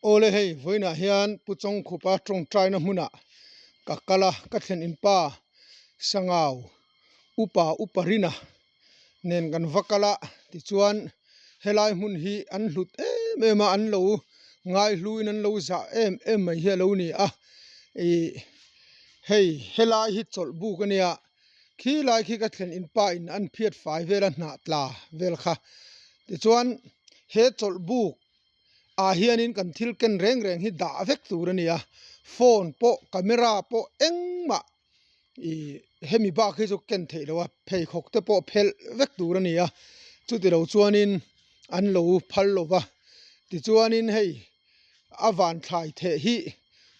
Awle hei vawiinah hian Pu Chawngkhupa tawngtaina hmunah ka kal a, ka thlen in pa Sangau upa upa Rina nen kan va kal a, tichuan helai hmun hi an hlut em em a, an lo ngaihluin an lo zah em em mai hi a lo ni a, ih hei helai hi chawlh buk a nia. Khi lai khi ka thlen in pa in an phiat fai vel a hnah tla vel kha tichuan he chawlh buk ah hianin kan thil ken reng reng hi dah vek tur a ni a phone pawh camera pawh engmah ih hemi bak hi chu ken theih loh a pheikhawk te pawh phelh vek tur a ni a chuti lo chuanin an lo phal lo va tichuanin hei. A van thlai theh hi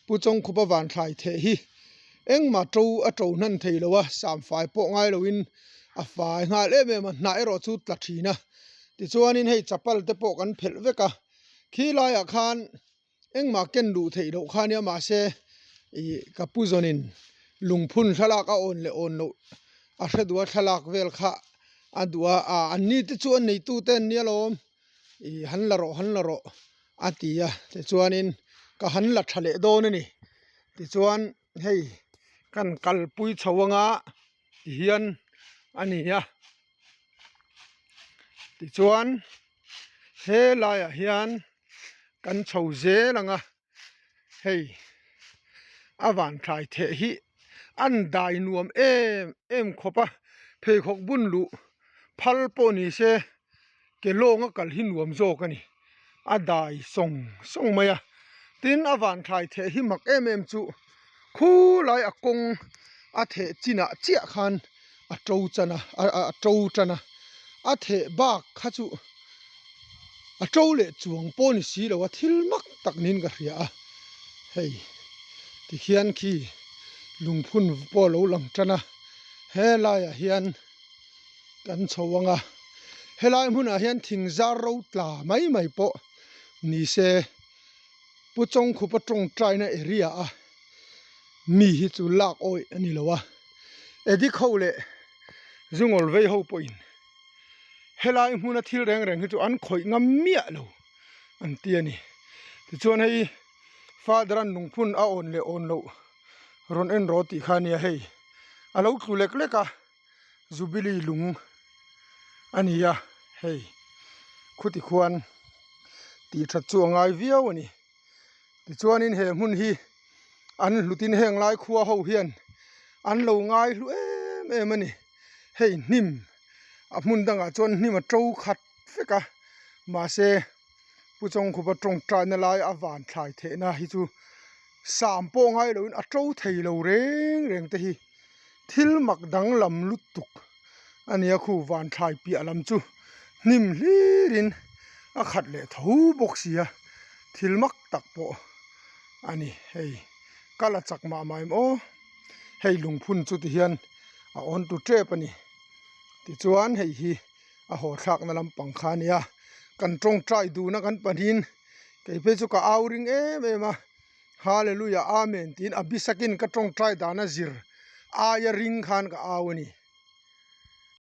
Pu Chawngkhupa van thlai theh hi engmah to a to hnan thei lo a, samfai pawh ngai loin a fai nghal em em a, hnah erawh chu tla thin a. Tichuanin hei chapal te pawh kan phelh vek a, khi laiah khan engmah ken luh theih loh kha nia mahse ih ka pu zawnin lungphun thlalak a awn leh awn loh a hre duh a thlalak vel kha a duh a, ah an ni te chu a neitute an nia lawm. Ih han la rawh han la rawh a ti a tichuanin ka han la tha leh dawn a ni tichuan hei kan kalpui chho anga tihian a ni a tichuan helaiah hian kan chho zel ang a. Hei a van thlai theh hi an dai nuam em em khawp a pheikhawk bun luh phal pawh ni se ke lawng a kal hi nuam zawk a ni a dai sawng sawng mai a tin a van thlai theh hi mak em em chu khulai a kawng a theh chinah chiah khan a to chan a a to tan a a theh bak kha chu a to leh chuang pawh ni si lo a thil mak tak niin ka hria a hei tikhian khi lungphun pawh a lo lang tan a helaiah hian kan chho ang a helai hmunah hian thing zar ro tla mai mai pawh ni se Pu Chawngkhupa tawngtaina area a mi hi chu lak awih a ni lo a addict ho leh zungawl vei ho pawhin helai hmuna thil reng reng hi chu an khawih ngam miah lo an ti a ni tichuan hei father an lungphun a awn leh awn loh rawn en rawh tih kha a nia hei a lo tlu lek lek a jubilee lung a ni a hei khuti khuan tih that chu a ngai viau a ni. Tichuanin he hmun hi an hlutin heng lai khua ho hian an lo ngai hlu em em a ni. Hei hnim a hmun dangah chuan hnim a to khat vek a mahse Pu Chawngkhupa tawngtaina lai a van thlai theihna hi chu sam pawh ngai loin a to thei lo reng reng te hi thil mak danglam lutuk a nia khu van thlai piah lam chu hnim hlirin a khat leh tho bawk si a thil mak tak pawh a ni hei kal a chak mah mah em aw hei lungphun chu ti hian a awn tu tep a ni tichuan hei hi a haw thlakna lampang kha a nia kan tawngtai dun a kan pahnihin kei phei chu ka au ring em em a hallelujah amen tiin a bisakin ka tawngtai dan a zir aia ring khan ka au a ni.